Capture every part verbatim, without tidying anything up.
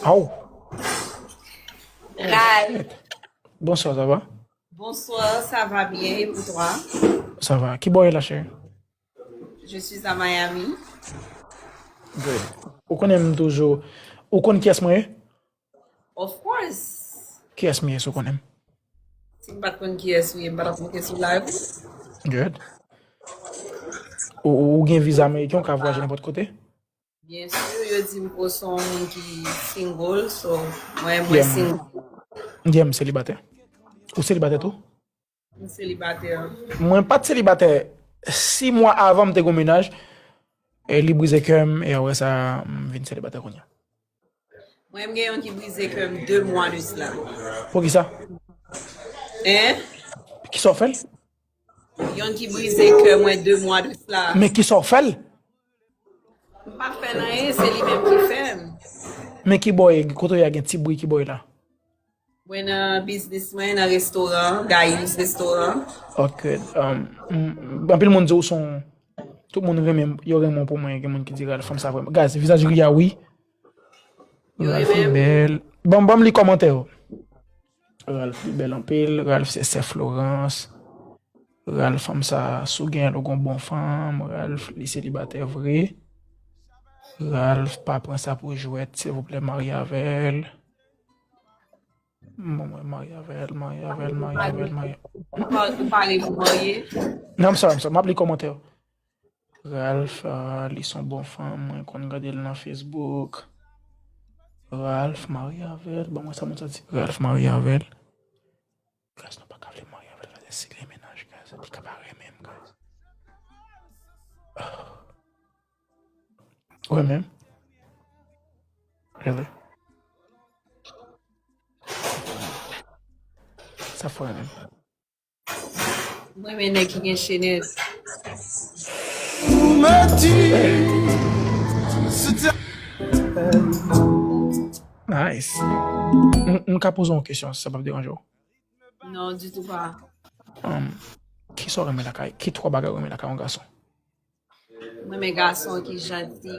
Aw. Ral. Bonsoir, ça va? Bonsoir, ça va bien et pour toi? Ça va. Ki bò w ye la, chérie? Je suis à Miami. Good. Ou konnen m toujou. Ou konn kiyès mwen ye? Of course. Kiyès m ye, si w konnen m? Si m pa t konn kiyès ou ye, m pa t ap monte sou live. Good. Ou, ou, ou gen viza ameriken, ou ka vwayaje nenpòt kote? Byen si, yo di m ke w se yon moun ki single, so mwen, mwen Yeah, man. Single. Yeah, m selibatè. Ou selibatè tou? M selibatè. Mwen pa t selibatè sis mwa avan m te gen mennaj. E li brize kè m, e apre sa, m vin selibatè kounye a. Mwen, m gen yon ki brize kè m de mwa de sila. Poukisa? Hein? Kisa w fè l? Yon ki brize kè mwen de mwa de sila. Men kisa w fè l? M pa fè l anyen, se li menm ki fè m. Men ki bò w ye, kote w ye a gen ti bri, ki bò w ye la? Mwen nan biznis mwen, nan restoran, Gayous Restoran. Ok. Um, m- anpil moun di w se yon. Tout moun renmen, yo renmen w pou mwen, gen moun ki di Ralph, fanm sa vrèman. Guys, vizaj Ria, wi. Yo Ralph li renmen m. Bèl. Ban, ban m li kòmantè yo. Ralph li bèl anpil. Ralph se sè Florence. Ralph, fanm sa, si w gen l, ou gon bon fanm. Ralph, li selibatè vre. Ralph, pa pran sa pou jwèt, silvouplè, marye avè l. Bon, mwen marye avè l, marye avè l, marye avè l, marye. Ou pa- ou pare pou marye? Non, I'm sorry, I'm sorry. M ap li kòmantè yo. Ralph, ah, li se yon bon fanm, mwen konn gade l nan Facebook. Ralph marye avè l, ban mwen sa moun sa di. Ralph marye avè l. Guys, nou pa ka vle marye avè l, gade si li gen mennaj, guys, li ka pa renmen m, guys. Ou renmen m? Really? Sa fò renmen m. Mwen renmen nèg ki gen chenèt. Nice. M, m ka poze yon kesyon, si sa p ap deranje w. Non, ditou pa. Um, kisa w renmen lakay? Ki twa bagay w renmen lakay yon gason? Mwen renmen gason ki janti.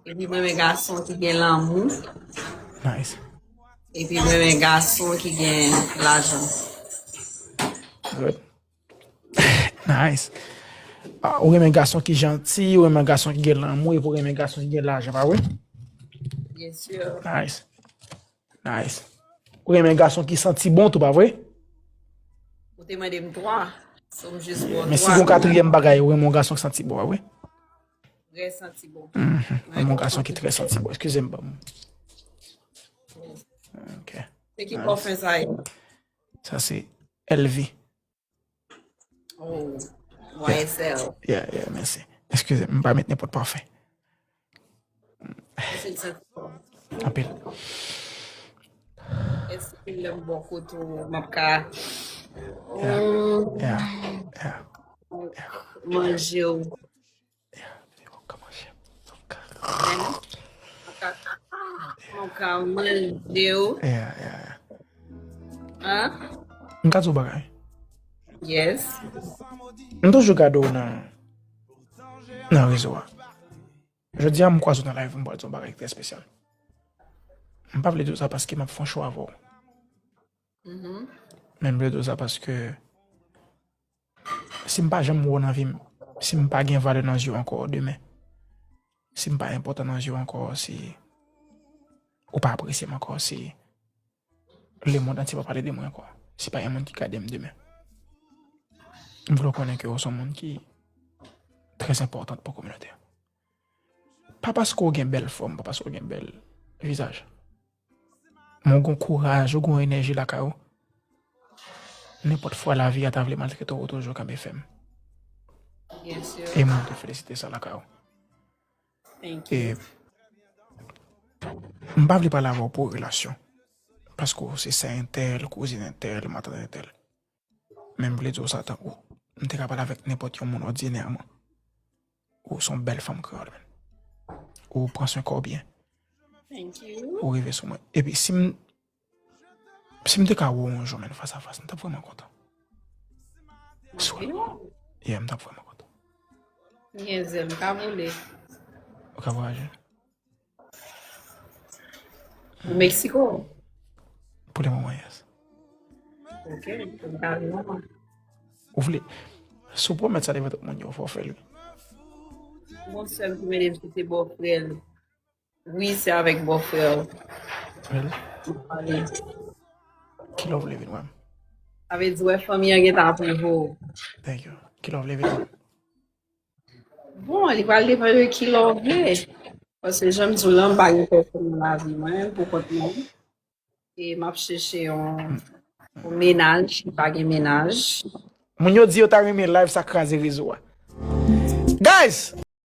Epi mwen renmen gason ki gen lanmou. Nice. Epi mwen renmen gason ki gen lajan. Good. Nice. Ah, ou renmen gason ki janti, ou renmen gason ki gen lanmou, epi ou renmen gason ki gen lajan, pa vre? Byen si. Nice. Nice. Ou renmen gason ki santi bon tou, pa vre? Ou te mande m twa. So m jis bon Men si twa. Gon katriyèm bagay, ou renmen yon gason ki santi bon, pa vre? Trè santi bon. Mhm. Ou renmen yon gason ki trè santi bon. Eskize m, ban m. Ok. Se ki pòfen sa ye? Sa se L V. Oh, Y S L. Yeah, yeah, mèsi. Eskize m, m pa met nenpòt pòfen. Se l santi bon. Anpil. Èske lè m bò kote w, m ap ka Yeah, mm, yeah, yeah. manje w? Yo, kòman chèf? Men, m ap ka, m ap ka manje w? Yeah, yeah, yeah. Hein? M ka di w bagay. Yes. M toujou gade w nan, nan rezo a. Jodi a, m kwaze w nan live, m pral di w yon bagay ki trè espesyal. M pa vle di w sa paske m ap fè yon show avè w. Mhm. Men m vle di w sa paske si m pa janm wè w nan vi m, si m pa gen valè nan zye w ankò demen, si m pa enpòtan nan zye w ankò, si ou pa apresye m ankò, si lemonn antye pa pale de mwen ankò, si pa gen moun ki gade m demen, m vle w konnen ke w se yon moun ki trè enpòtan pou kominote a. Pa paske w gen bèl fòm, pa paske w gen bèl vizaj. Men w gen kouraj, w gen enèji lakay ou. Nenpòt fwa lavi a ta vle maltrete w, ou toujou kanpe fèm. Byen si. E mwen te felisite sa lakay ou. Thank E you. M pa vle pale avè w pou relasyon. Paske w se sè entèl, kouzin entèl, matant entèl. Men m vle di w sa tankou m te ka pale avèk nenpòt yon moun òdinèman. Ou se yon bèl fanm kreyòl, men. Ou pran swen kò w byen. Thank you. Ou rive sou mwen. Epi si m, si m te ka wè w yon jou, men, fas a fas, m t ap vrèman kontan. Swear. Yeah, m t ap vrèman kontan. M gen zèl, m ka vole. Ou ka vwayaje? Ou Meksiko? Pou le moman, yes. Ok, m ka vin anvan. Ou vle? Si w pwomèt sa devan tout moun yo, fò w fè l, wi. Bon, sèl ki mele m, se te bòfrè l. Wi, se avèk bòfrè l. Really? M pale. Kilè w vle vin wè m? Sa vle di, wè, fanmi an gentan ap rive w. Thank you. Kilè w vle vin wè m? Bon, li pral depann de kilè w vle. Paske jan m di w la, m pa gen pèsonn nan lavi mwen, pou kont mwen. E m ap chèche yon, yon mennaj ki pa gen mennaj. Moun yo di yo ta renmen live sa kraze rezo a. Guys!